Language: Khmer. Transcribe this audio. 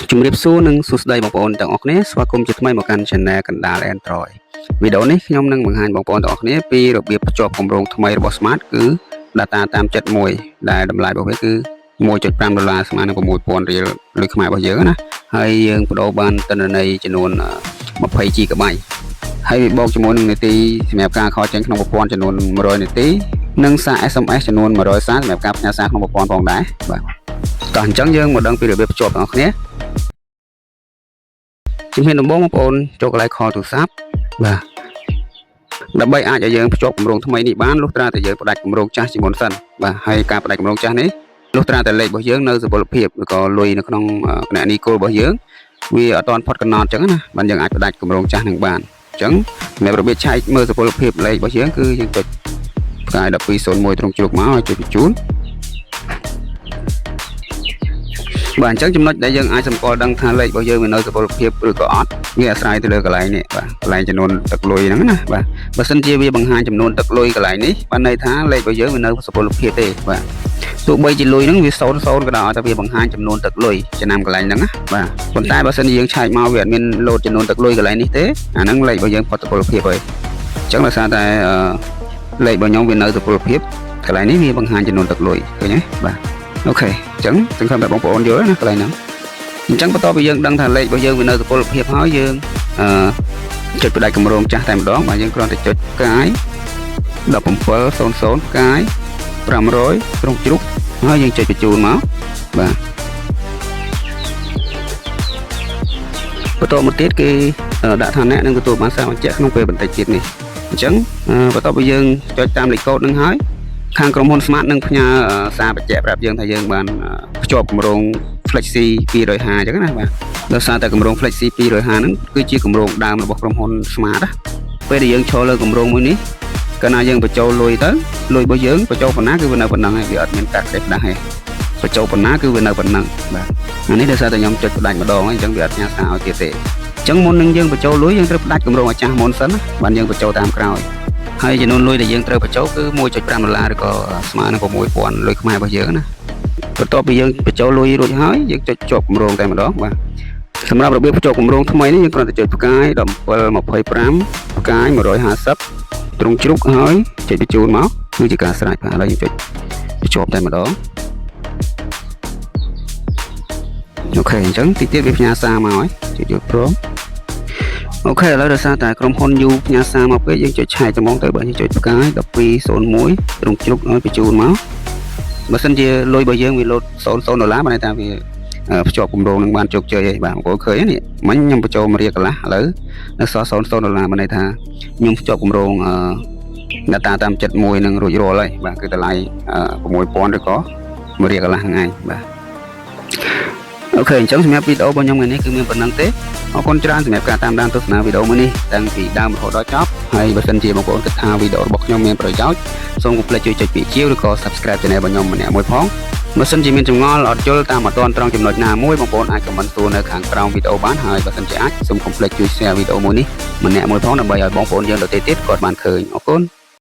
ជំរាបសួរនិងសួស្តីបងប្អូនទាំងអស់គ្នាស្វាគមន៍ជាថ្មីមកកាន់ Channel កណ្ដាល Android វីដេអូនេះខ្ញុំនឹងបង្ហាញបងប្អូនទាំងអស់គ្នាពីរបៀបភ្ជាប់គម្រោងថ្មីរបស់ Smart គឺ Data តាមចិត្តមួយដែលតម្លៃរបស់វាគឺ1.5ដុល្លារស្មើនឹង6000រៀលលុយខ្មែររបស់យើងណាហើយយើងបដូរបានទិន្នន័យចំនួន20 GB ហើយវាបូកជាមួយនឹងនាទីសម្រាប់ការ call ចេញក្នុងប្រព័ន្ធចំនួន100នាទីនិងសារ SMS ចំនួន100សារសម្រាប់ការផ្ញើសារក្នុងប្រព័ន្ធផងដែរបាទតោះអញ្ចឹងយើងមកដឹងពីរបៀបភ្ជាប់ទាំងអស់គ្នាជំហានដំបូងបងប្អូនចូលកន្លែង call ទូរស័ព្ទបាទដើម្បីអាចឲ្យយើងភ្ជាប់គម្រោងថ្មីនេះបានលុះត្រាតែយើងផ្ដាច់គម្រោងចាស់ជាមុនសិនបាទហើយការផ្ដាច់គម្រោងចាស់នេះលុះត្រាតែលេខរបស់យើងនៅសុពលភាពឬក៏លុយនៅក្នុងគណនីគោលរបស់យើងវាអត់ទាន់ផុតកំណត់អញ្ចឹងណាបានយើងអាចផ្ដាច់គម្រោងចាស់នឹងបានអញ្ចឹងសម្រាប់របៀបឆែកមើលសុពលភាពលេខរបស់យើងគឺយើងចុចផ្កាយ1201ត្រង់ជ្រុកមកហើយចុចបញ្ជូនបាទអញ្ចឹងចំណុចដែលយើងអាចសម្គាល់ដឹងថាលេខរបស់យើងវានៅសុពលភាពឬក៏អត់វាអាស្រ័យទៅលើកន្លែងនេះបាទកន្លែងចំនួនទឹកលុយហ្នឹងណាបាទបើសិនជាវាបង្ហាញចំនួនទឹកលុយកន្លែងនេះបានន័យថាលេខរបស់យើងវានៅសុពលភាពទេបាទទោះបីជាលុយហ្នឹងវា00ក៏ដោយតែវាបង្ហាញចំនួនទឹកលុយចំណាំកន្លែងហ្នឹងណាបាទប៉ុន្តែបើសិនជាយើងឆែកមកវាអត់មានលោតចំនួនទឹកលុយកន្លែងនេះទេអាហ្នឹងលេខរបស់យើងផុតសុពលភាពហើយអញ្ចឹងដោយសារតែលេខរបស់ខ្ញុំវានៅសុពលភាពកន្លែងនេះវាបង្ហាញចំនួនទឹកលុយឃើញទេបាទ OK អញ្ចឹងសង្ឃឹមថាបងប្អូនយល់ណាកន្លែងហ្នឹងអញ្ចឹងបន្ទាប់ពីយើងដឹងថាលេខរបស់យើងវានៅសុពលភាពហើយយើងអឺចុចផ្ដាច់គម្រោងចាស់តែម្ដងបាទយើងគ្រាន់តែចុចផ្កាយ1700ផ្កាយ500ត្រង់ជ្រុកហើយយើងចុចបញ្ជូនមកបាទបន្តមកទៀតគេដាក់ថាអ្នកនឹងទទួលបានសារបញ្ជាក់ក្នុងពេលបន្តិចទៀតនេះអញ្ចឹងបន្ទាប់ពីយើងចុចតាមលេខកូដនឹងហើយខាងក្រុមហ៊ុន Smart នឹងផ្ញើសារបញ្ជាក់ប្រាប់យើងថាយើងបានភ្ជាប់គម្រោង Flexi 250អញ្ចឹងណាបាទដោយសារតែគម្រោង Flexi 250ហ្នឹងគឺជាគម្រោងដើមរបស់ក្រុមហ៊ុន Smart ណាពេលដែលយើងឈរលើគម្រោងមួយនេះកាលណាយើងបញ្ចូលលុយទៅលុយរបស់យើងបញ្ចូលប៉ុណ្ណាគឺវានៅប៉ុណ្ណឹងហើយវាអត់មានកាត់ទេផ្ដាស់ទេបញ្ចូលប៉ុណ្ណាគឺវានៅប៉ុណ្ណឹងបាទអានេះដោយសារតែខ្ញុំចុចផ្ដាច់ម្ដងហើយអញ្ចឹងវាអត់ផ្ញើសារឲ្យទៀតទេអញ្ចឹងមុននឹងយើងបញ្ចូលលុយយើងត្រូវផ្ដាច់គម្រោងអាចាស់មុនសិនណាបានយើងបញ្ចូលតាមក្រោយហើយចំនួនលុយដែលយើងត្រូវបញ្ចូលគឺ1.5ដុល្លារឬក៏ស្មើនឹង6000លុយខ្មែររបស់យើងណាបន្ទាប់ពីយើងបញ្ចូលលុយរួចហើយយើងចុចជាប់គម្រោងតែម្ដងបាទសម្រាប់របៀបបញ្ចូលគម្រោងថ្មីនេះយើងគ្រាន់តែចុចផ្កាយ1725ផ្កាយ150ត្រង់ជ្រុកហើយចុចបញ្ជូនមកគឺជាការស្រេចបាទឥឡូវយើងចុចបញ្ជាប់តែម្ដង OK អញ្ចឹងតិចទៀតវាផ្ញើសារមកហើយចុចយកព្រម OK ឥឡូវដោយសារតែក្រុមហ៊ុនយូផ្ញើសារមកពេកយើងចុចឆែកត្មងទៅបាទយើងចុចផ្កាយ1201ត្រង់ជ្រុកឲ្យបញ្ជូនមកបើសិនជាលុយរបស់យើងវាលោត00ដុល្លារបានន័យថាវាភ្ជាប់គម្រោងនឹងបានជោគជ័យហើយបាទបងប្អូនឃើញនេះមិញខ្ញុំបញ្ចូល1រៀលកន្លះឥឡូវនៅសល់00ដុល្លារបានន័យថាខ្ញុំភ្ជាប់គម្រោងអឺ data តាមចិត្តមួយនឹងរួចរាល់ហើយបាទគឺតម្លៃ6000ឬក៏1រៀលកន្លះហ្នឹងឯងបាទ OK អញ្ចឹងសម្រាប់វីដេអូរបស់ខ្ញុំថ្ងៃនេះគឺមានប៉ុណ្ណឹងទេអរគុណច្រើនសម្រាប់ការតាមដានទស្សនាវីដេអូមួយនេះតាំងពីដើមរហូតដល់ចប់ហើយបើសិនជាបងប្អូនគិតថាវីដេអូរបស់ខ្ញុំមានប្រយោជន៍សូមកុំភ្លេចជួយចុចពាក្យជាវឬក៏ Subscribe Channel របស់ខ្ញុំម្នាក់មួយផងបើសិនជាមានចម្ងល់អត់យល់តាមអត់ទាន់ត្រង់ចំណុចណាមួយបងប្អូនអាច comment សួរនៅខាងក្រោមវីដេអូបានហើយបើសិនជាអាចសូមកុំភ្លេចជួយ share វីដេអូមួយនេះម្នាក់មួយផងដើម្បីឲ្យបងប្អូនយើងដទៃទៀតគាត់បានឃើញអរគុណ។